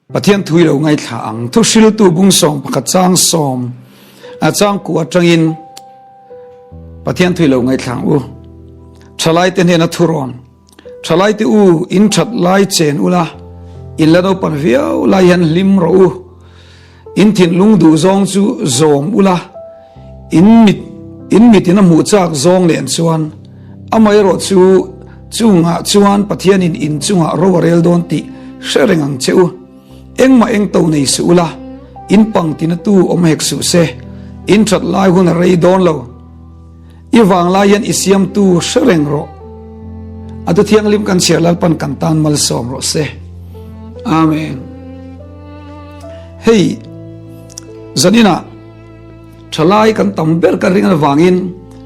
Pathian thu i lo ngaithla ang. Thuhriltu bungsawm pakhat chang sawm a chang ku atangin Pathian thu i lo ngaithla ang u. Thalaite hnena thurawn. Thalaite u, in that lai chen ula, in la naupan viau lai hian hlim rawh u. In thinlung duh zawng chu zawm ula, in mit in mitin a hmuh chak zawng nen chuan amaherawh chu chungah chuan Pathianin in chungah ro a rel dawn tih hre reng ang che u. Engmah eng to nei suh ula, in pang tinatu awm hek suh se, in that lai hun a rei dawn lo. I vanglai hian i siamtu hre reng rawh. A thu thianghlim kan chhiar Lalpan kan tan malsawm rawh se. Amen. Hei zaninah thalai kan tam ber kan ring avangin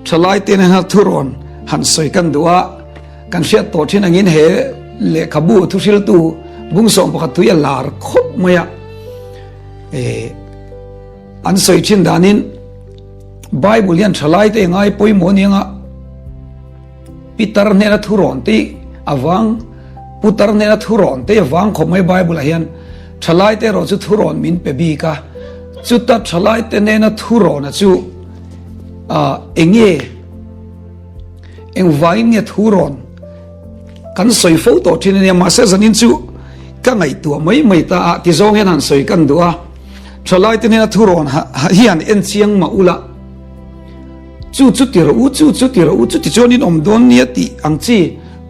thalai te nen thu rawn han sawi kan duh a kan hriat tawh thin angin he lehkhabu thu hriltu bungsawm pakhat tui a lar khawp mai a an sawi thin danin Bible hian thalaite ngai pawimawh anianga pitar hnena thurawn te avang putar hnena thurawn te avang khawp mai Bible ah hian thalaite erawh chu thurawn min pe bik a chuta thalaite hnena thurawn a chu ah enge engvangin nge thurawn kan sawi fo tawh thin ania mahse zanin chu ka ngaihtuah mai mai ta a tizawng hian han sawi kan duh a. Thalaite hnena thurawn hian en chiang mah ula, chu chu ti rawh u, chu chu ti rawh u, chuti chuan in awm dawn nia tih ang chi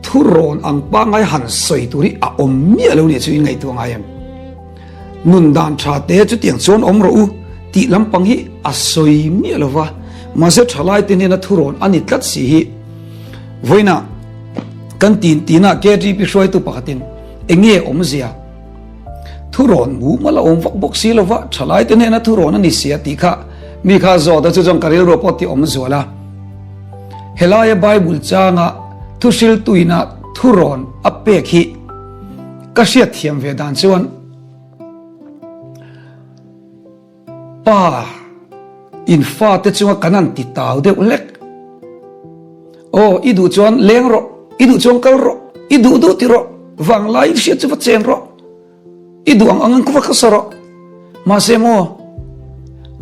thurawn ang pangngai han sawi tur hi a awm miah lo nia chu in ngaihtuah ngai em? Nun dan tha te chutiang chuan awm rawh u tih lampang hi a sawi miah lo va, mahse thalaite hnena thurawn a ni tlat si hi vawiinah kan tin tinah KTP hruaitu pakhatin enge awmzia? Thurawn mumal a awm vak bawk si lova, thalaite hnena thurawn a ni si a tih kha mi kha zawt a, chu chuan ka rilru pawh tih awm zual a. Helaia Bible changa thuhriltuina thurawn a pek hi ka hriatthiam ve dan chuan Pa in fate chunga kan han ti tau deuh hlek. Aw, i duh chuan leng rawh, i duh chuan kal rawh, i duh duh ti rawh, vanglai i hriat chu va chen rawh, i duh ang ang ang va khasa rawh. Mahse maw,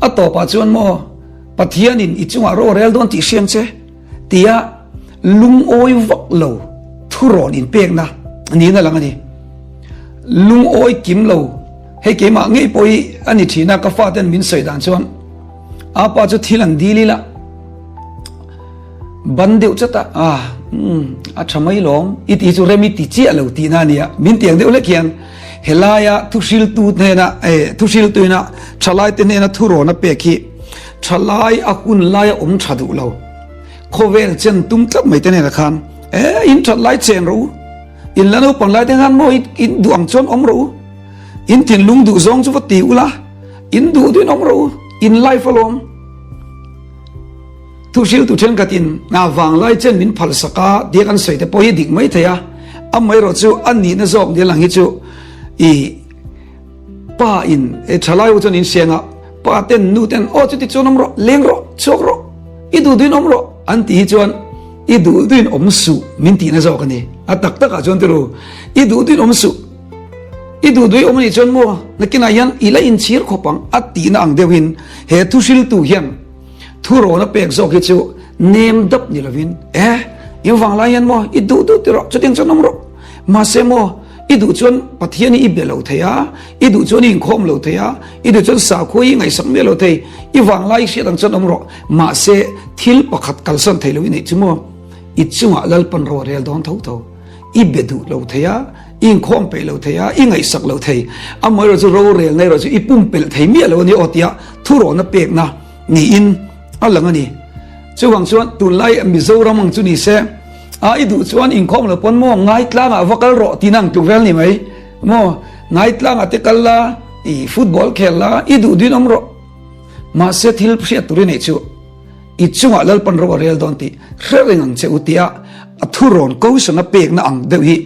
a tawpah chuan maw, Pathianin i chungah ro a rel dawn tih hriang che, tia lungawi vak lo thurawn inpekna niin a lang a ni. Lungawi kim lo, hei keimah ngei pawh hi a ni thin a, ka faten min sawi dan chuan apa chu thil an dil ila ban deuh chat a, ah umm a tha mai lawm i tih hi chu rem i ti chiah lo tihna a nia, min tiang deuh hlek hian helaia thuhriltu hnena eh thuhriltuina thalaite hnena thurawn a pek hi thalai a hun laia awm tha duh lo khawvel chen tum tlat mai te hnenah khan eh in that lai chen rawh u. In la naupang lai te khan maw in duh ang chuan awm rawh u. In thinlung duh zawng chu va ti ula, in duh duhin awm rawh u, in life alawm. Thuhriltu thenkhatin hna vanglai chen min phal sak a tia kan sawi te pawh hi dik mai thei a, amaherawh chu a nihna zawk nia lang hi chu i pa in e thalai ho chuan in siang a, pa ten nu ten aw chuti chuan awm rawh, leng rawh, chhuak rawh, i duh duhin awm rawh an tih hi chuan I duh duhin awm suh min tihna zawk a ni. A tak takah chuan tiru, i duh duhin awm suh. I duh duhin awm a nih chuan maw nakinah hian i la inchhir khawp ang a tihna ang deuhin he thuhriltu hian thurawn a pek zawk hi chu nem dap ni lovin e in vanglai hian maw i duh duh ti rawh chutiang chuan awm rawh. Mahse maw i duh chuan Pathian hi i be lo thei a, i duh chuan i inkhawm lo thei a, i duh chuan sakhua hi i ngaihsak miah lo thei, i vanglai hriat ang chuan awm rawh. Mahse, thil pakhat kalsan thei lo i neih chu maw? I chungah Lalpan ro a rel dawn tho tho. I be duh lo thei a, i inkhawm peih lo thei a, i ngaihsak lo thei. Amaherawh chu rorelna erawh chu i pumpelh thei miah lo a ni aw tia thurawhna pekna niin a lang a ni. Chuvang chuan tunlai Mizoram ang chu ni se, a i duh chuan inkhawm lo pawn maw ngaitlangah va kal rawh tihna ang tluk vel ni mai maw? Ngaitlangah te kal la, i football khel la, i duh duhin awm rawh. Mahse thil hriat tur i neih chu i chungah Lalpan ro a rel dawn tih hre reng ang che u tia a thurawn kohhran a pekna ang deuh hi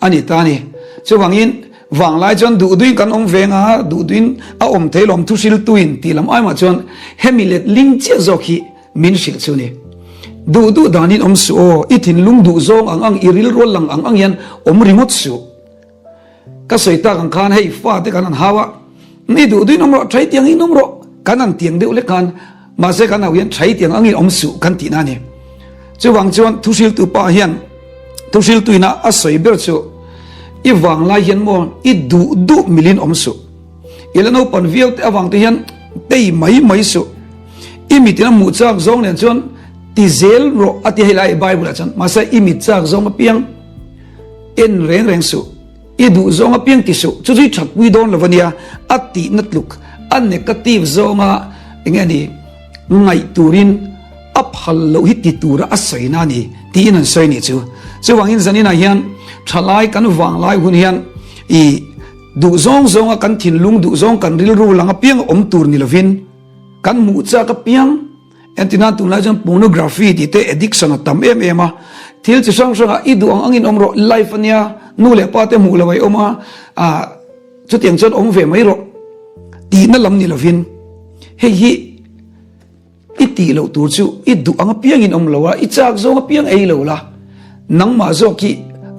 a ni ta a ni. Chuvangin vanglai chuan duh duhin kan awm veng a, duh duhin a awm thei lawm thuhriltuin tih lam aimah chuan hemi let ling chiah zawk hi min hrilh chu ni. Duh duh danin awm suh aw, i thinlung duh zawng ang ang, i rilrual lang ang ang hian awm ringawt suh. Ka sawi tak ang khan hei fate kan han hau a, ni duh duhin awm rawh, thai tiang in awm rawh kan han tiang deuh lek khan mahse kan hau hian thai tiang angin awm suh kan tihna a ni. Chuvang chuan thuhriltu pa hian thuhriltuina a sawi ber chu i vanglai hian maw i duh duh milin awm suh. I la naupan viau te avang te hian tei mai mai suh. I mitin a hmuh chak zawng nen chuan ti zel rawh a ti hei lai Bible ah chuan mahse i mit chak zawng apiang en reng reng suh. I duh zawng apiang ti suh chu chu i that pui dawn lo ania a tihna tluk a negative zawnga enge ni ngaih turin a phal loh hi ti tura a sawina a ni tiin an sawi nih chu. Chuvangin zaninah hian thalai kan vanglai hun hian i duh zawng zawnga kan thinlung duh zawng kan rilru lang apiang awm tur ni lovin kan hmuh chak apiang Entirnan tunlai chuan pornography tih te addiction a tam em em a, thil chi hrang hrangah i duh ang angin awm rawh, life ania, nu leh pa te hmuh lo ai awm a, ah chutiang chuan awm ve mai rawh tihna lam ni lovin hei hi i tih loh tur chu i duh ang apiangin awm lo a, i chak zawng apiang ei lo la, nangmah zawk hi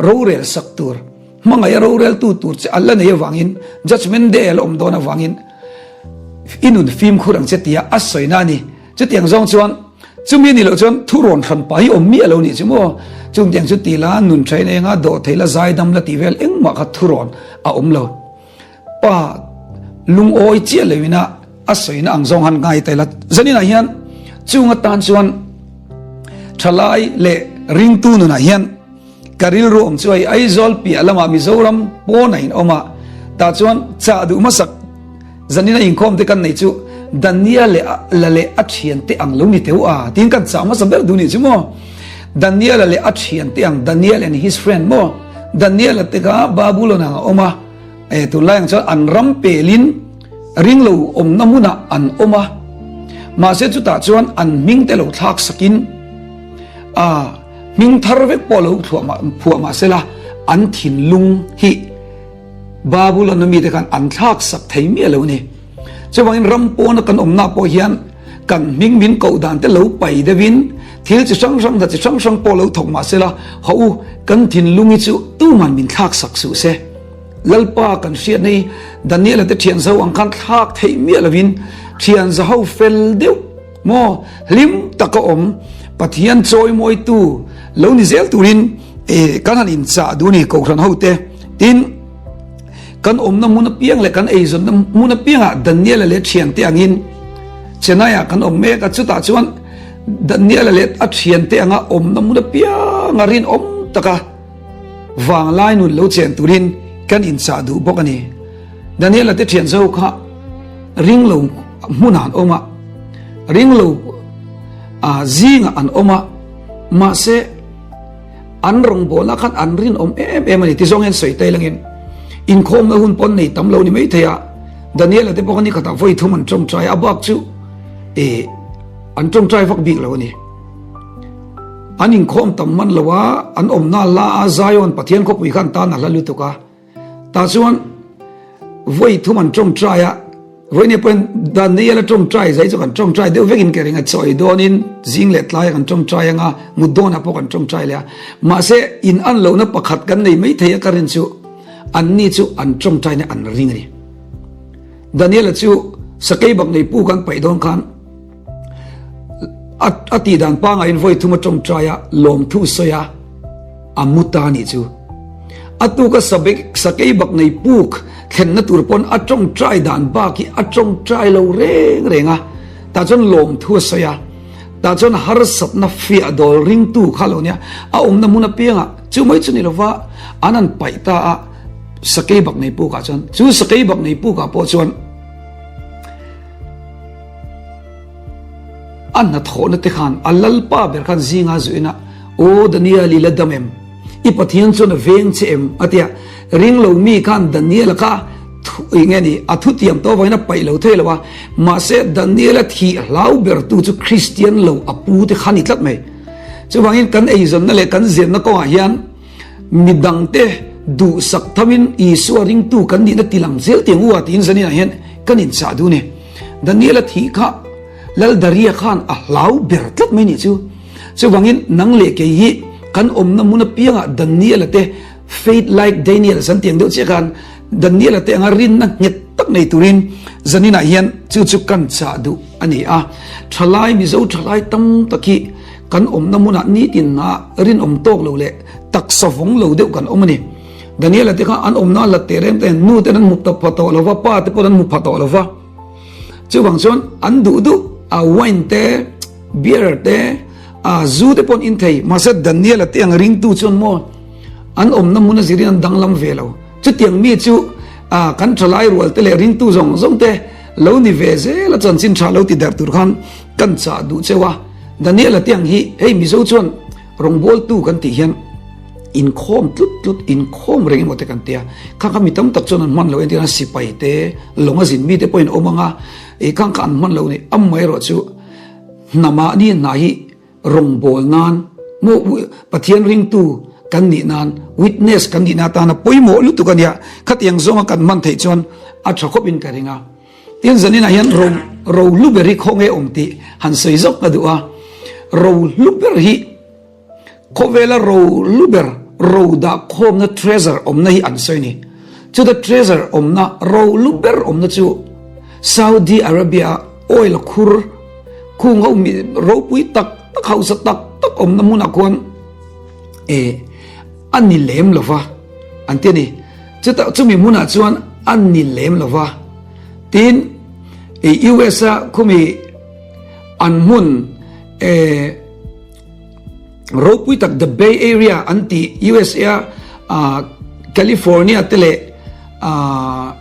rorel sak tur, hmangaih a roreltu tur che a la nei avangin judgement day a la awm dawn avangin I nun fimkhur ang che tia a sawina a ni. Chutiang zawng chuan chumi ni loh chuan thu rawn hran pah hi awm miah lo nih chu maw? Chungtiang chu ti la, nun thain enga dawh thei la, zaidam la tih vel engmah kha thu rawn a awm lo. Pa lungawi chiah lo ina a sawina ang zawng han ngai ta ila. Zaninah hian chung atan chuan thalai leh ringtu nunah hian Ka rilru awm chu hei Aizawl piah lamah Mizoram pawn a inawm a, tah chuan chah duh hmasak zanin a inkhawm te kan neih chu Daniel leh la leh a thian te ang lo ni teu a tiin kan chah hmasa ber duh nih chu maw. Daniel-a leh a thian te ang Daniel and his friend maw. Daniel-a te kha Babulon ang a awm a, eh tunlai ang chuan an ram pelin ringlo awmna hmunah an awm a, mahse chutah chuan an hming te lo thlak sakin a. Hming thar vek pawh lo phuah mah sela, an thinlung hi Babulon-a mite khan an thlak sak thei miah lo a ni. Chuvangin ram pawna kan awmna pawh hian kan hming min koh dan te lo pai deuhin thil chi hrang hrang hna chi hrang hrang pawh lo thawk mah sela, hawh u, kan thinlung hi chu tuman min thlak sak suh se. Lalpa kan hriatna hi Daniel-a te thian zo ang khan thlak theih miah lovin thian zaho fel deuh, Maw hlim taka awm Pathian chawimawitu lo ni zel turin kan han inchah duh a ni Kohhran hote. Tin, kan awmna hmun apiang leh kan eizawnna hmun apiangah Daniela leh thiante angin Chennai-ah kan awm mek a, chutah chuan Daniela leh a thiante anga awmna hmun apianga rinawm taka vanglai nun lo chen turin kan inchah duh bawk a ni. Daniela te thian zo kha ringlo hmunah an awm a, ringlo zingah an awm a, mahse an rawngbawlna khan an rinawm em em a ni ti zawng hian sawi tai langin inkhawmna hun pawn nei tam lo ni mai thei a, Daniela te pawh kha ni khatah vawi thum an tawngtai a, a bak chu eh an tawngtai vak bik lo a ni. An inkhawm tam man lo a, an awmna hla a Zion Pathian khawpui khan tan a hla lutuk a. Tah chuan vawi thum an tawngtai a, vawi nia pawhin dan nei ala tawngtai zai chu kan tawngtai deuh vekin ka ring a, chawi dawnin zing leh tlaiah kan tawngtai anga mut dawnah pawh kan tawngtai leh a, mahse in an lohna pakhat kan nei mai thei a ka rin chu anni chu an tawngtaina an ring a ni. Daniela chu sakei bak nei pu kan paih dawn khan a tih dan pangaiin vawi thum a tawngtai a, lawmthu sawi a, A mu ta nih chu. A tuka sakei bak nei puk thlenna tur pawn a tawngtai dan bak hi a tawngtai lo reng reng a, tah chuan lawmthu a sawi a, tah chuan harsatna fiah dawl ringtu kha lo nia, a awmna hmun apiangah chu mai chu ni lova an han paih ta a sakei bak nei pukah chuan, chu sakei bak nei pukah pawh chuan. A hnathawhna te khan a lalpa ber khan zinga zuin a, Aw Daniel i la dam em? I Pathian chuan a veng che em? A ti a. Ring lo mi khan Daniel-a kha thu eng nge ni a thutiam tawh avangin a paih lo thei lo a, mahse Daniel-a thih hlau bertu chu Kristian lo a pu te kha ni tlat mai. Chuvangin kan eizawnna leh kan zirna kawngah hian Mi dangte duhsak thamin Isua ringtu kan nihna tilang zel tiang u a tiin zaninah hian kan inchah duh a ni. Daniela thih kha Lal Daria khan a hlau ber tlat mai nih chu. Chuvangin nang leh kei hi kan awmna hmun apiangah Daniela te faith like Daniel san tiang deuh chiah khan. Daniela te anga rinna nghet tak nei turin zaninah hian chu chu kan chah duh a ni a. Thalai Mizo thalai tam tak hi kan awmna hmunah nitin ah rinawm tawk lo leh taksa vawng lo deuh kan awm a ni. Daniela te kha an awmna a la teh reng te nu ten an hmu ta pha tawh lo va, pa te pawh an hmu pha tawh lo va. Chuvang chuan an duh duh a wine te, beer te, a zu te pawh an in thei. Mahse Daniela te ang ringtu chuan maw an awmna hmun a zirin an danglam ve lo. Chutiang mi chu a kan thalai rual te leh ringtu zawng zawng te lo ni ve zel a chanchin tha lo ti darh tur khan kan chah duh cheu a. Daniela te ang hi hei Mizo chuan rawngbawltu kan tih hian inkhawm tlut tlut inkhawm reng emaw te kan tia. Kha kha mi tam tak chuan an hman lo entir a sipai te lawng a zin mi te pawhin awm ang a ih khang kha an hman lo ni. Amaherawhchu hnamah ni hna hi Rawngbâwl nân maw Pathian ringtu kan nih nân, witness kan nihna atâna pawimawh lutuk a nia. Khatiang zawnga kan hman theih chuan a ṭha khawpin ka ring a. Tin, zaninah hian ro ro hlu ber hi khawnge awm tih han sawi zawk ka duh a. Ro hlu ber hi khawvela ro hlu ber, ro dah khawmna treasure awmna hi an sawi a ni. Chuta treasure awmna, ro hlu ber awmna chu Saudi Arabia-a oil khur, Khung ho mi ropui tak tak hausa tak tak awmna hmunah khuan eh a ni lem lova an ti a ni. Chutah chumi hmunah chuan a ni lem lova tin eh US a khumi an hmun eh ropui tak the Bay Area an tih USA a California te leh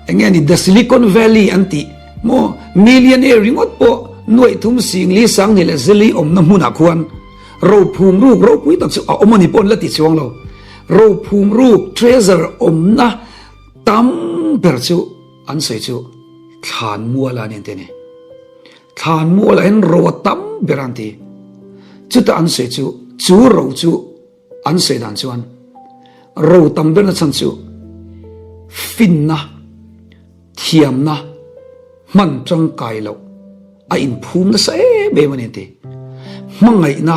eng nge ni the Silicon Valley an tih maw millionaire ringawt pawh nuaih thum sing li sang ni leh zeli awmna hmunah khuan rophum ruk ropui tak chu a awm a ni pawh an la ti chuang lo rophum ruk treasure awmna tam ber chu an sawi chu thlan mual a ni an ti a ni. Thlan mualah hian ro a tam ber an ti. Chutah an sawi chu, chu ro chu an sawi dan chuan ro tam berna chhan chu finna, thiamna, hman tangkai loh a inphum nasa em em a ni an ti. Hmangaihna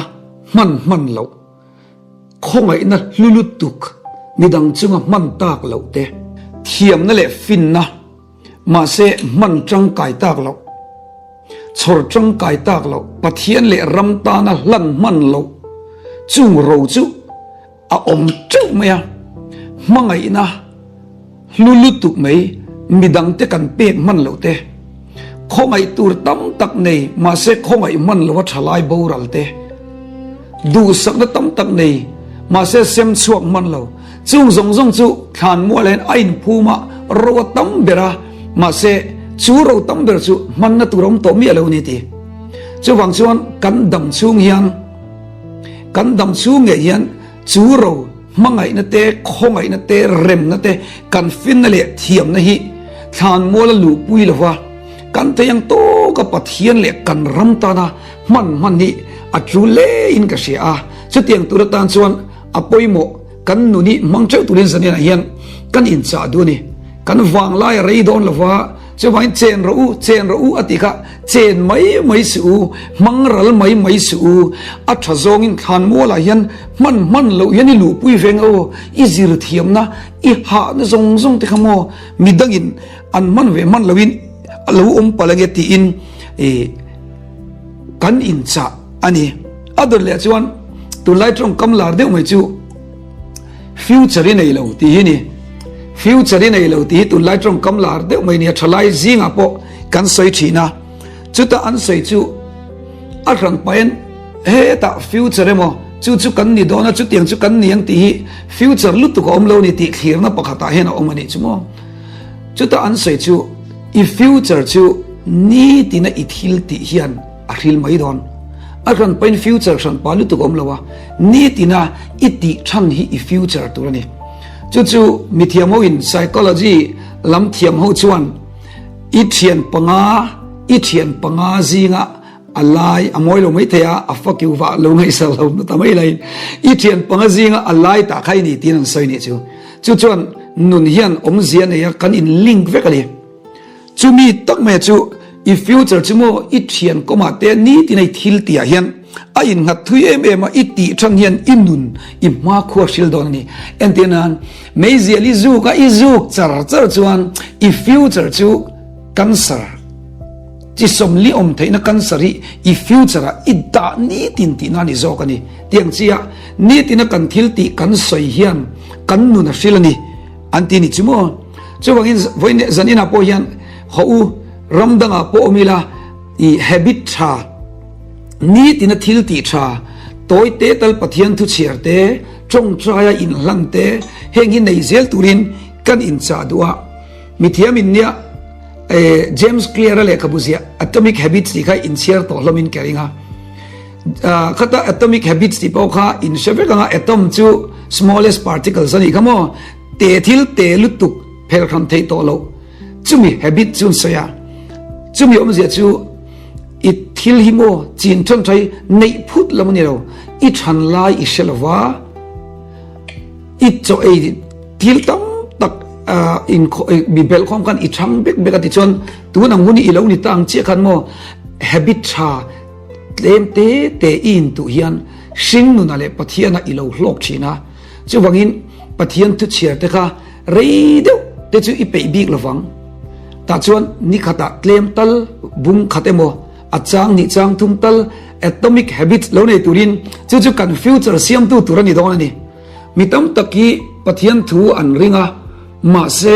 hman hman loh, khawngaihna hlu lutuk midang chunga hman tak loh te, thiamna leh finna, Mahse, hman tangkai tak loh, chhawr tangkai tak loh, Pathian leh ram tana hlan hman loh chung ro chu a awm teuh mai a. Hmangaihna hlu lutuk mai midangte kan pek hman loh te, khawngaih tur tam tak nei mahse khawngaih hman loha thalai boral te, Duhsakna tam tak nei, mahse sem chhuak hman lo. Chung zawng zawng chu thlan mual hian a inphum a, ro a tam ber a, mahse chu ro tam ber chu hmanna tur a awm tawh miah lo a ni ti. Chuvang chuan kan dam chhung hian, kan dam chhung ngei hian chu ro hmangaihna te, khawngaihna te, remna te, kan finna leh thiamna hi thlan mual a luhpui lo va, kan thei ang tawka Pathian leh kan ram tana Hman hman hi a tul hlein ka hria a, chutiang tur atan chuan a pawimawh kan nun hi hmang theuh turin zaninah hian kan inchah duh a ni. Kan vanglai a rei dawn lova, chuvangin chen rawh u, chen rawh u a tih kha chen mai mai suh u, hmang ral mai mai suh u, a tha zawngin thlan mualah hian hman hman loh hian i luhpui ve ang aw, i zir thiamna, i hahna zawng zawng te kha maw midangin an hman ve hman lohin a lo awm palh ange tiin ih. Kan inchah a ni. A dawt leh chuan tunlai tawngkam lar deuh mai chu future i nei lo tih hi ni. Future i nei lo tih hi tunlai tawngkam lar deuh mai ni a thalai zingah pawh kan sawi thin a. Chutah an sawi chu a hran pahin hetah future emaw chu chu kan ni dawn a chutiang chu kan ni ang tih hi future lutuk a awm lo ni tih thlirna pakhatah hian a awm a nih chu maw. Chutah an sawi chu i future chu nitina i thil tih hian a hril mai dawn. A hran pahin future hran pa lutuk a awm lo a, nitina i tih than hi i future tur a ni. Chu chu mithiam ho in psychology lam thiam ho chuan i thian panga i thian panga zinga a lai a mawi lo mai thei a, a fakiu vah lo ngaihsar lo ta mai laiin i thian panga zinga a lai tah kha i ni tiin an sawi nih chu. Chu chuan nun hian awmzia nei a, kan in link vek a ni. Chumi tak mai chu i future chu maw i thian kawmah te nitin a i thil tihah hian. a innghat thui em em a, i tih than hian i nun i hmakhua hril dawn a ni. Entir nan, meizial i zuk a, i zuk char char chuan i future chu cancer, chi sawmli awm theihna cancer hi i future ah i dah nitin tihna a ni zawk a ni. Tiang chiah nitina kan thil tih kan sawi hian kan nun a hril a ni an ti ni chu maw? Chuvangin vawiin leh zaninah pawh hian haw u, ram dangah pawh awm ila i habit tha, nitina thil tih tha, tawi te tal Pathian thu chhiar te, tawngtaia inhlan te, heng hi nei zel turin kan inchah duh a. Mithiam in nia James Clear-a lehkhabu ziah Atomic Habits tih kha inchhiar tawh hlawmin ka ring a. Khata Atomic Habits tih pawh kha inhre vek ang a, atom chu smallest particles a nih kha maw? Te thil te lutuk phelhram theih tawh loh chumi habit chu an sawi a, chumi awmzia chu i thil hi maw chin than tha hi neih phut lam a ni lo, i than lai i hre lo va, i chaw ei thil tam tak mi belh khawm khan i thang bek bek a tichuan tun ang hun hi i lo ni ta ang chiah khan maw habit tha tlem te te i intuh hian hringnuna leh Pathiana i lo hlawk thin a. Chuvangin Pathian thu chhiar te kha rei deuh te chu i peih bik lovang. Tah chuan ni khatah tlem tal bung khat emaw a chang hnih chang thum tal atomic habits lo nei turin chu chu kan future siamtu tur a ni dawn a ni. Mi tam tak hi Pathian thu an ring a, mahse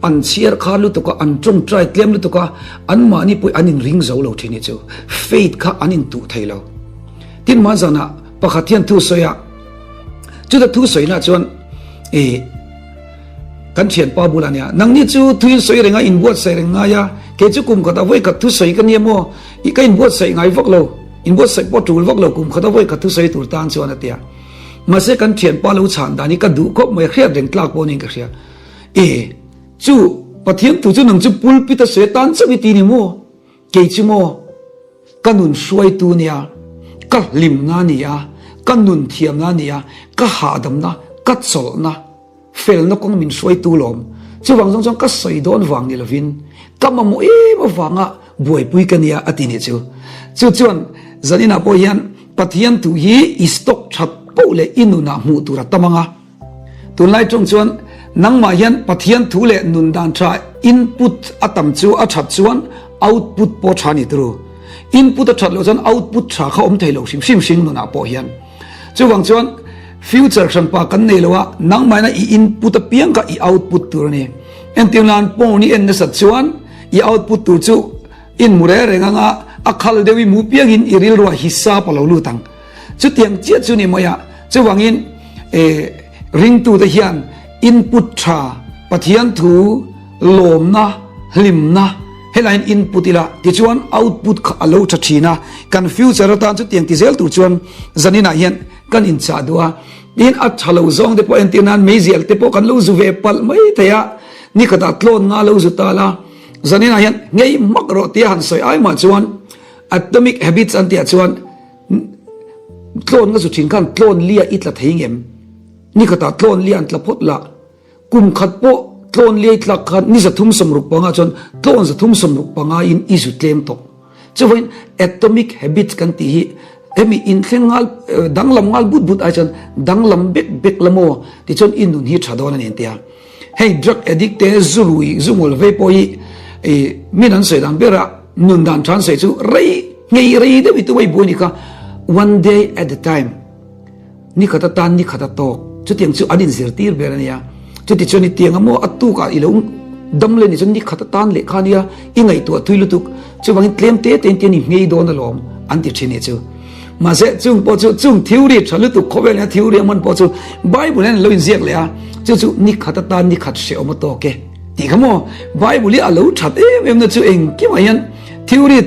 an chhiar kha lutuk a, an tawngtai tlem lutuk a, anmahni pawh an inring zo lo thin hi chu faith kha an intuh thei lo. Tin hmanzanah pakhat hian thu sawi a. Chuta thu sawina chuan i kan thianpa bulah nia nangni chu thu in sawi renga in buatsaih reng ngai a kei chu kum khat a vawi khat thu sawi ka nia maw i ka in buatsaih ngai vak lo in buatsaih pawh tul vak lo kum khat a vawi khat thu sawi tur tan chuan a tia mahse kan thianpa lo chhan dan hi ka duh khawp mai hriat reng tlak pawh niin ka hria e chu Pathian thu chu nang chu pulpit a sawi tan chauh i ti ni maw kei chu maw Ka nun hruaitu nia, ka hlimna nia, ka nun thiamna nia, ka hahdamna, ka chawlhna, felna kawng min hruaitu lawm. Chuvang zawng chuan ka sawi dawn vang ni lovin ka mamawh em avanga buaipui ka nia a ti nih chu. Chu chuan zaninah pawh hian Pathian thu hi i stock that poh leh i nunah hmuh tur a tam ang a. Tunlai tawng chuan nangmah hian Pathian thu leh nun dan tha input a tam chu a that chuan output pawh tha ni turu. Input a that loh chuan output tha kha awm thei lo hrim hrim hring nunah pawh hian. Chuvang chuan future hranpa kan nei lo a, nangmahina i input apiang kha i output tur a ni. Entir nan porn i en nasat chuan i output tur chu in mu reng reng anga a khal deuh i mu piangin i rilruah hisap a lo lut ang. Chutiang chiah chu ni mai a, chuvangin ringtute hian input tha, Pathian thu, lawmna, hlimna helaiin input ila tichuan output kha a lo tha thin a, kan future atan chutiang ti zel tur chuan zaninah hian kan inchah duh a, tin a tha lo zawng te pawh entir nan meizial te pawh kan lo zu ve palh mai thei a, nikhatah tlawn nga lo zu ta la, zaninah hian ngei hmak rawh tia han sawi ai mah chuan atomic habits an tihah chuan Tlawn nga zu thin khan tlawn lia i tla thei ngem? Ni khatah tlawn lia an tla phawt lah. Kum khat pawh tlawn lia i tlak khan ni 365 chuan tlawn 365 in i zu tlem tawh. Chuvangin atomic habits kan tih hi hemi inthleng ngal danglam ngal but but ai chuan danglam bek bek la maw tichuan i nun hi tha dawn a ni an ti a. Hei drug addict te zu rui zu ngul vei pawh hi min an sawi dan ber a nun dan tha an sawi chu rei ngei rei deuh i tu mai buai ni kha one day at a time ni khat atan ni khat a tawk chutiang chu an in zirtir ber a nia chuti chuan i tiang a maw a tuk ah i lo dam leh ni chuan ni khat atan leh kha nia i ngaihtuah thui lutuk chuvangin tlem te te in tian i nghei dawn alawm an ti thin ni chu. Mahse, chung pawh chu chung theory tha lutuk khawvel ina theory a hman pawh chu Bible hian a lo inziak leh a, chu chu ni khat atan ni khat hrehawm a tawk e tih kha maw? Bible hi a lo that em em na chu engkimah hian theory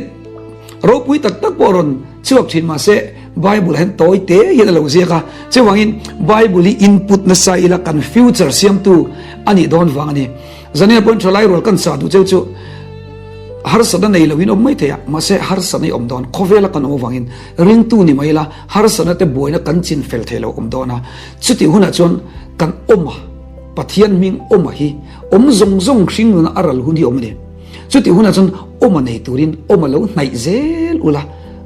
ropui tak tak pawh rawn chhuak thin mahse Bible hian tawi te hian a lo ziak a, chuvangin Bible hi input nasa ila kan future siamtu a nih dawn vang a ni. Zania pawhin thalai rual kan sah duh cheu chu harsatna nei loin awm mai thei a, mahse harsatna i awm dawn, khawvela kan awm avangin ringtu ni mai ila harsatna te buaina kan chin fel thei lo awm dawn a, chutih hunah chuan kan awm a, Pathian hming awm a hi awm zawng zawng hring nuna a ral hun hi awm a ni. Chutih hunah chuan awm a nei turin awm a lo hnaih zel ula.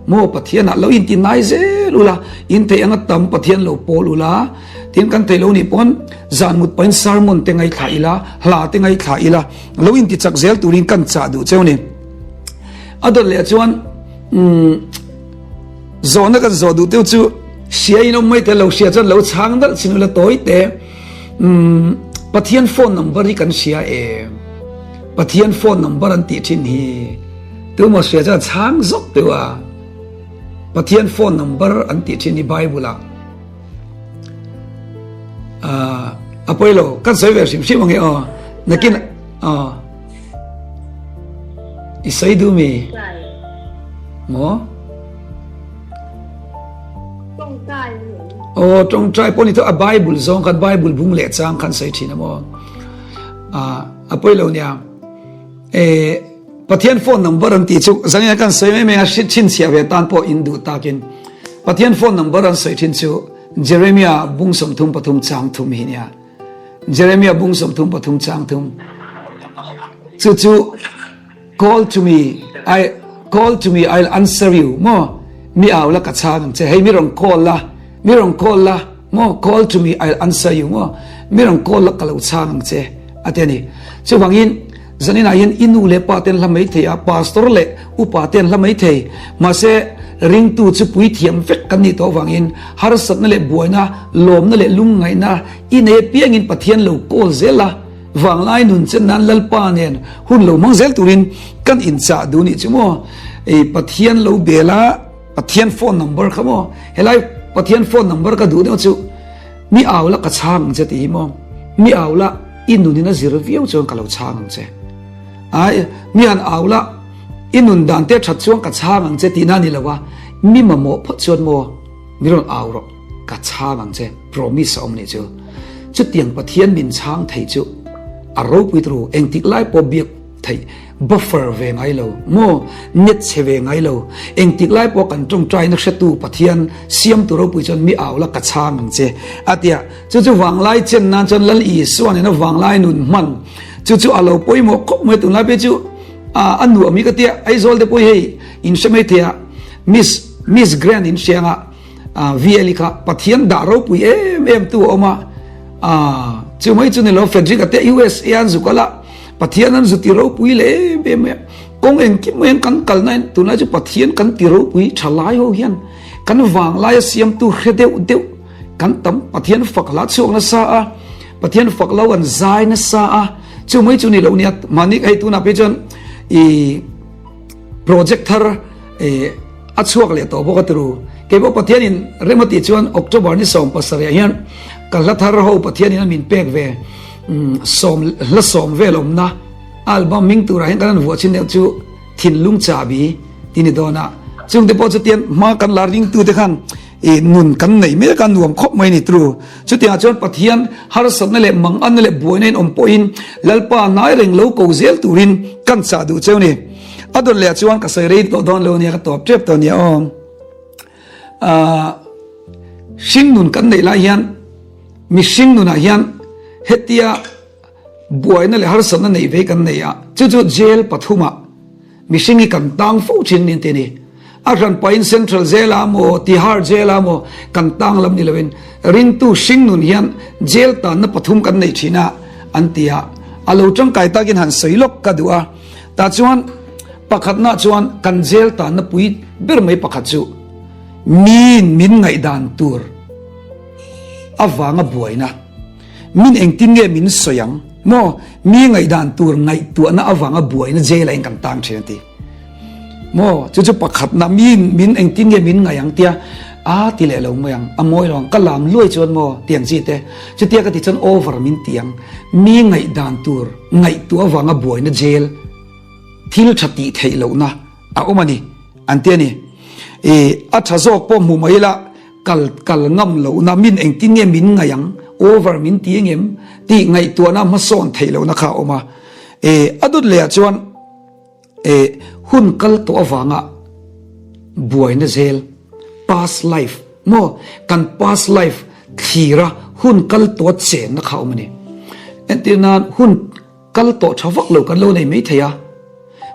Maw Pathianah lo inti nai zel ula, in theih anga tam Pathian lo pawl ula, tin kan theih lo nih pawn zan mut pahin sermon te ngaithla ila, hla te ngaithla ila, lo inti chak zel turin kan chah duh cheu ni. A dawt leh chuan umm zawhna kan zawh duh teuh chu hria in awm mai te lo hria chuan lo chhang dalh chin ula tawi te umm Pathian phone number hi kan hria em? Pathian phone number an tih thin hi. Tumaw hria chuan chhang zawk teuh a, Pathian phone number an tih thin hi Bible ah a pawi lo, kan sawi ve hrim hrim ang e aw, nakin aw i sawi duh mi maw? Aw tawngtai pawh ni tho a Bible zawng khan Bible bung leh chang khan sawi thin a maw? A pawi lo nia. E Pathian phone number an tih chu zan ina kan sawi mai mai a hrit chhinchhiah ve tan pawh in duh takin Pathian phone number an sawi thin chu Jeremiah bung 33 chang thum hi nia Jeremiah bung 33 chang thum chu chu call to me I call to me I'll answer you mo mi au la ka chhang ang che hei mi rawn call la mi rawn call la Maw call to me I'll answer you maw mi rawn call la ka lo chhang ang che a ti a ni. Chuvangin zaninah hian i nu leh pa te an hla mai thei a, pastor leh upa te an hla mai thei. Mahse ringtu chu puithiam vek kan nih tawh avangin harsatna leh buaina, lawmna leh lungngaihna i nei apiangin Pathian lo call zel a, vanglai nun chen nan Lalpa nen hun lo hmang zel turin kan inchah duh nih chu maw. Pathian lo bel a. Pathian phone number kha maw helai Pathian phone number ka duh deuh chu mi au la ka chhang ang che tih hi maw mi au la i nunin a zir viau chuan ka lo chhang ang che ai mi han au la i nun dan te that chuan ka chhang ang che tihna ni lo a mi mamawh phawt chuan maw mi rawn au rawh ka chhang ang che promise a awm nih chu chutiang Pathian min chhang thei chu a ropui turu engtik lai pawh biak theih buffer ve ngai lo maw net chhe ve ngai lo engtik lai pawh kan tawngtaina hretu Pathian siamtu ropui chuan mi au la ka chhang ang che a tia chu chu vanglai chen nan chuan Lal Isua nena vanglai nun hman chu chu a lo pawimawh khawp mai tunlai phei chu a nuam hi ka tia Aizawl te pawh hei in hre mai thei a Miss Miss Grand in hria anga VL kha Pathian dah ropui em em tu a awm a chu mai chu ni lo Frederick a te USA an zuk a la Pathian an zu ti ropui leh em em mai a, kawng engkim mai hian kan kalna hian tunlai chu Pathian kan ti ropui tha lai ho hian kan vanglai a siamtu hre deuh deuh kan tam Pathian fak hla chhuak nasa a, Pathian fak lo an zai nasa a, chu mai chu ni lo nia mahni hei tunah phei chuan i project thar e a chhuak leh tawh bawk a turu keipawh Pathianin rem a tih chuan October ni 17 ah hian ka hla thar ho Pathianin a min pek ve sawm hla sawm vel awmna album hming turah hian kan han vuah chin deuh chu thinlung chahbi tih ni dawn a chungte pawh chu tian hma kan la ringtu te khan I nun kan nei mek a nuam khawp mai ni tru. Chutiangah chuan Pathian harsatna leh manganna leh buaina in awm pawhin Lalpa hnai reng lo ko zel turin kan chah duh cheu ni. A dawn leh ah chuan ka sawi rei tawh dawn lo nia ka tawp tep tawh nia aw. Ahh hring nun kan neih lai hian mihring nunah hian hetia buaina leh harsatna neih ve kan nei a chu chu jail pathumah Mihring hi kan tang fo thin nin te ni. A hran pahin Central Jail ah maw, Tihar Jail ah maw kan tang lam ni loin ringtu hring nun hian jail tanna pathum kan nei thin a an ti a. A lo tangkai takin han sawi lawk ka duh a. Tah chuan pakhatna chuan kan jail tanna pui ber mai pakhat chu miin min ngaihdan tur avanga buaina. Min engtin nge min sawi ang maw? Mi ngaihdan tur ngaihtuahna avanga buaina jail ah in kan tang thin a ti. Maw? Chu chu pakhatna mi min engtin nge min ngaih ang tia a ti leh lo mai ang, a mawi lo ang, ka lam luai chuan maw ti ang chi te. Chutia ka ti chuan over min ti ang. Mi ngaihdan tur ngaihtuah avanga buaina jail thil tha tih theih lohna a awm a ni an ti a ni. I a tha zawk pawh hmu mai ila. Kal kal ngam lohna min engtin nge min ngaih ang, over min ti engem tih ngaihtuahna hmasawn theih lohna kha a awm a. E, a dawt leh ah chuan e, hun kal tawh avanga buaina zel, past life maw, kan past life thlira hun kal tawha chenna kha a awm a ni. Entir nan hun Kal tawh tha vak lo kan lo nei mai thei a,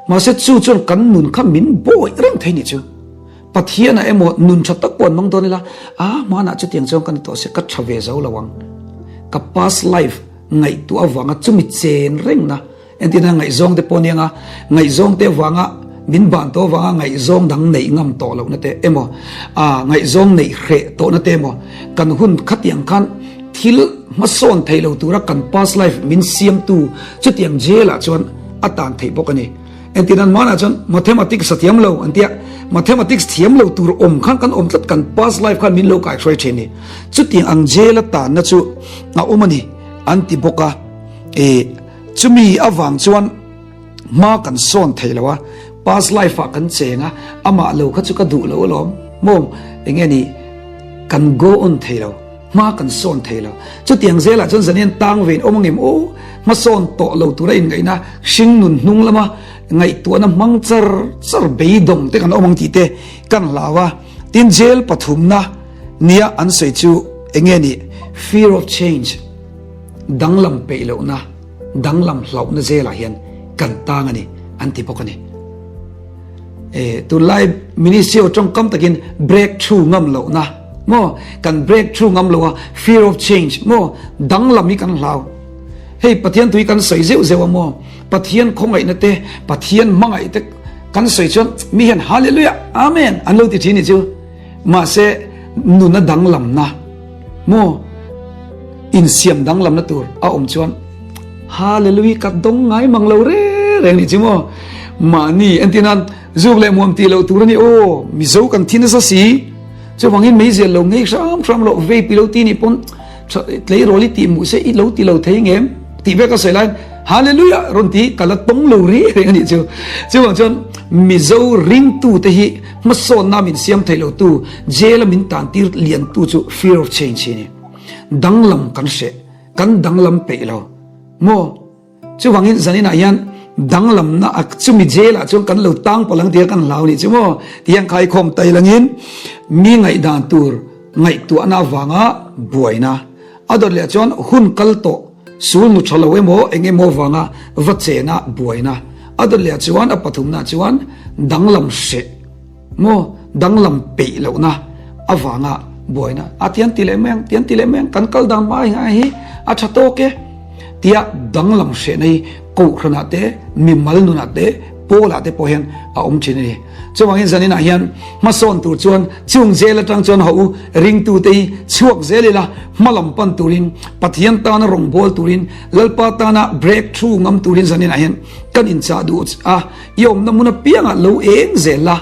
mahse chu chuan kan nun kha min bawi reng thei nih chu. Pathianah emaw nun tha tak pawh an hmang dawn ila, a hmanah chutiang chuan ka ni tawh se ka tha ve zo lo ang. Ka past life ngaihtuah avanga chumi chen rengna entirna ngaihzawng te pawh aniang a, ngaihzawng te avanga min ban tawh avanga ngaihzawng dang neih ngam tawh lohna te emaw, a ngaihzawng neih hreh tawhna te emaw kan hun khatiang khan thil hmasawn thei lo tura kan past life min siamtu chutiang jail ah chuan a tan theih bawk a ni. Entir nan hmanah chuan mathematics a thiam lo an tia, mathematics thiam lo tur awm khan kan awm tlat kan past life khan min lo kaihruai thin ni. Chutiang ang jail a tanna chu a awm a ni an ti bawk a, e chumi avang chuan hma kan sawn thei lo a, past life ah kan cheng a, amah lo kha chu ka duh lo alawm maw enge ni kan go on thei lo. Hma kan sawn thei lo. Chutiang zelah chuan zanian tang vein awm angem aw? Hma sawn tawh lo tura inngaihna, hringnun hnung lama ngaihtuahna hmang char char beidawng te kan awm ang tih te kan hlau a. Tin, jail pathumna nia an sawi chu eng nge ni? Fear of change, danglam peih lohna, danglam hlauhna zelah hian kan tang a ni an ti bawk a ni. E, tunlai ministry aw tawngkam takin break through ngam lohna maw kan break through ngam lo a fear of change maw danglam hi kan hlau hei Pathian tui kan sawi zeuh zeuh a maw Pathian khawngaihna te Pathian hmangaih te kan sawi chuan mi hian hallelujah amen an lo ti thin ni chu mahse nuna danglamna maw insiam danglamna tur a awm chuan Hallelujah ka dawng ngai mang lo reng reng nih chu maw mahni entir nan zuk leh muam tih loh tur a ni aw Mizo kan thi nasa si chuvangin meizial lo ngei hram hram loh vei pi lo ti nih pawn tleirawl i tih muh se i lo ti lo thei ngem tih vek a sawi laiin Hallelujah rawn ti ka la tawng lo reng reng a nih chu chuvang chuan Mizo ringtu te hi hmasawnna min siam thei lo tu jail a min tan tir lian tu chu fear of change hi a ni danglam kan hreh Kan danglam peih lo maw? Chuvangin zaninah hian danglamna a chumi jail ah chuan kan lo tang pawlh ang tia kan hlau nih chu maw? Tihian khaikhawm tai langin mi ngaihdan tur ngaihtuahna avanga buaina a dawt leh chuan hun kal tawh sul nu tha lo emaw eng emaw avanga va chena buaina a dawt leh chuan a pathumna chuan danglam hreh Maw danglam peih lohna avanga buaina a tian ti leh mai ang, tian ti leh mai ang, kan kal dan hma hi hi a tha tawk e tia danglam hrehna hi kohhranah te, mimal nunah te, pawlah te pawh hian a awm thin a ni. Chuvangin zaninah hian hmasawn tur chuan chung zel atang chuan haw u ringtute hi chhuak zel ila hmalam pan turin Pathian tana rawngbâwl turin Lalpa tana break through ngam turin zaninah hian kan inchah duh a. I awmna hmun apiangah lo eng zel la,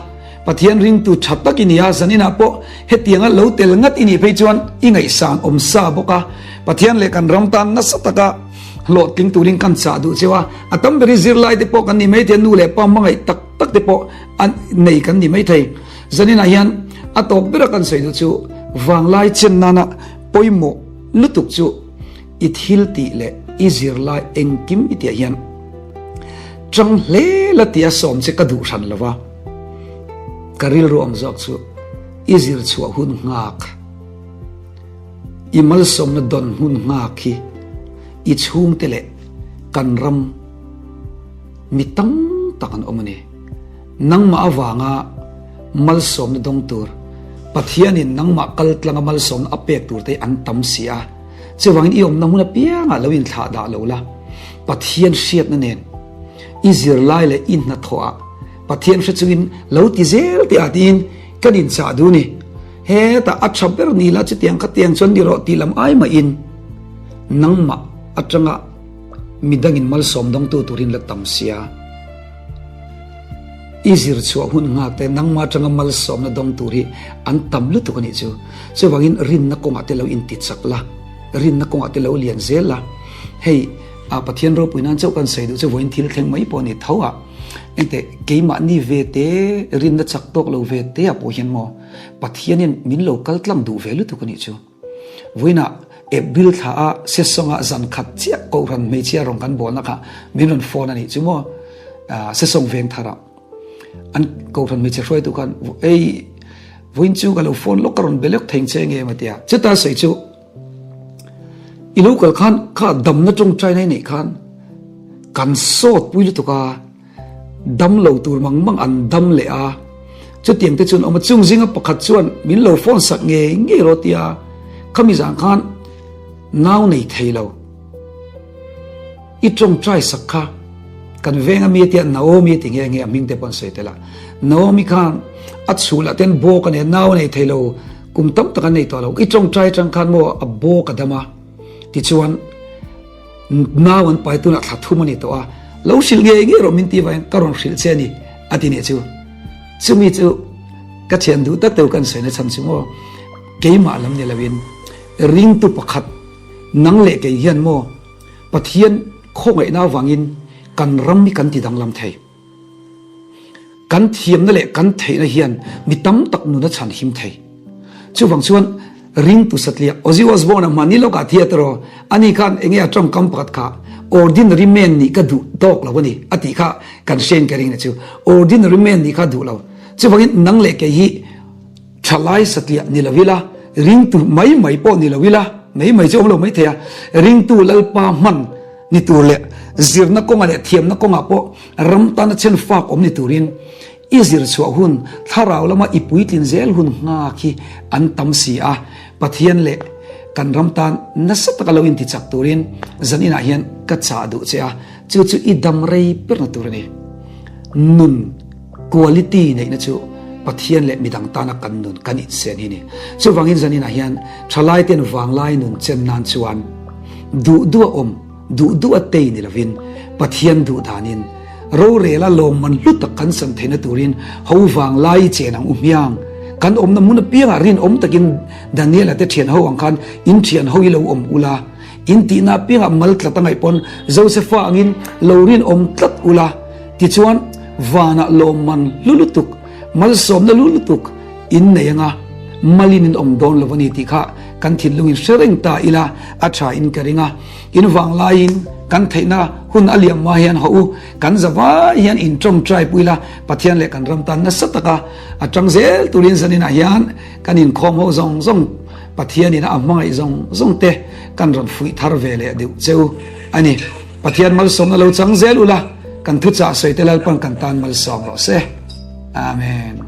Pathian ringtu tha tak i ni a, zaninah pawh hetianga lo tel ngat i nih phei chuan i ngaihsan awm sa bawk a, Pathian leh kan ram tan nasa taka hlawhtling turin kan chah duh cheu a, a tam ber hi zirlai te pawh kan ni maithei a, nu leh pa hmangaih tak tak te pawh an nei kan ni maithei. Zaninah hian a tawp bera kan sawi duh chu vanglai chen nana pawimawh lutuk chu i thil tih leh i zirlai engkim i tihah hian Chang hle la tia sawm che ka duh hran lo va, ka rilru ang zawk chu i zir chhuah hun nghak, i malsawmna dawn hun nghak hi i chhungte leh kan ram mi tam tak an awm a ni. Nangmah avanga malsawmna dawng tur, Pathianin nangmah kal tlanga malsawmna a pek tur te hi an tam si a. Chuvangin i awmna hmun apiangah lo inthlah dah lo la, Pathian hriatna nen i zirlai leh i hnathawhah Pathian hre chungin lo ti zel teh ah tiin kan inchah duh ni. Hetah a tha ber ni la chutiang khatiang chuan ni rawh tih lam ai mahin nangmah atanga midangin malsawm dawngtu turin la tam sia. I zir chhuah hun nghak te nangmah atanga malsawmna dawng tur hi an tam lutuk a nih chu. Chuvangin rinna kawngah te lo inti chak la, rinna kawngah te lo lian zel la. Hei a Pathian ropui nan chauh kan sawi duh chu vawiin thil thleng mai pawh a ni tho a. Engteh keimahni ve te rinna chak tawk lo ve te ah pawh hian maw Pathianin min lo kal tlang duh ve lutuk a nih chu. Vawiinah April thla a Sesawngah zan khat chiah Kohhran hmeichhia rawn kan bawlna kha min rawn phone a nih chu maw. Sesawng veng tharah an Kohhran hmeichhe hruaitu khan ei vawiin chu ka lo phone lawk ka rawn be lawk thei che nge maw tia. Chuta sawi chu i lo kal khan kha damna tawngtaina i neih khan kan sawt pui lutuk a. Dam lo tur mang mang an dam leh a. Chutiang te chuan awm a, chung zinga pakhat chuan min lo phone sak ngei ngei rawh tia khami zan khan nau nei thei lo. I tawngtai sak kha kan veng ami tia Naomi ti nghe nghe a hming te pawh an sawi tel a. Naomi khan a chhul ah ten bawk a nei a, nau a nei thei lo, kum tam tak an nei tawh lo. I tawngtai atang khan maw a bawk a dam a, tichuan nau an pai tunah thla thum a ni tawh a, lo hrilh ngei ngei rawh min ti vangin ka rawn hrilh che a ni a ti nih chu. Chumi chu ka thian duh tak deuh kan sawi na chhan chu maw keimah lam ni loin ringtu pakhat nang leh kei hian maw Pathian khawngaihna avangin kan ram hi kan ti danglam thei. Kan thiamna leh kan theihna hian mi tam tak nun a chhan him thei. Chuvang chuan ringtu satliah Ozzy Osbourne-a hmanni lawkah thi a tawrh a ni khan enge a tawngkam pakhat kha ordinary man nih ka duh tawk lo a ni a tih kha kan hriain ka ring a chu. Ordinary man nih kha duh lo. Chuvangin nang leh kei hi Thalai satliah ni lo ila, ringtu mai mai pawh ni lo ila, mai mai chu awm lo mai thei a, ringtu Lalpa hman ni tur leh zirna kawngah leh thiamna kawngah pawh ram tana chen fak awm ni turin i zir chhuah hun, thlarau lama i puitlin zel hun nghak hi an tam si a, Pathian leh kan ram tan nasa taka lo intichak turin zaninah hian ka chah duh che a, chu chu i dam rei berna tur a ni. Nun. Quality neihna chu Pathian leh midang tana kan nun kan insen hi ni. Chuvangin zaninah hian thalaiten vanglai nun chen nan chuan duh duh a awm, duh duh a tei ni lovin Pathian duh danin rorela lawmman hlu tak kan san theihna turin ho vanglai i chen ang u hmiang. Kan awmna hmun apiangah rinawm takin Daniela te thian ho ang khan in thian ho i lo awm ula, in tihna apiangah mal tlat a ngaih pawn Josefa angin lo rinawm tlat ula. Tichuan, vanah lawmman hlu lutuk, malsawmna hlu lutuk in nei anga malin in awm dawn lo a ni tih kha kan thinlungin hre reng ta ila a tha in ka ring a. In vang laiin kan theihna hun a liam hma hian haw u, kan za vai hian in tawngtai pui ila Pathian leh kan ram tan nasa taka a tang zel turin zaninah hian kan inkhawm ho zawng zawng Pathianin a hmangaih zawng zawng te kan rawn fuih thar ve leh deuh cheu a ni. Pathian malsawmna lo chang zel ula, kan thuchah sawi te Lalpan kan tan malsawm rawh se. Amen.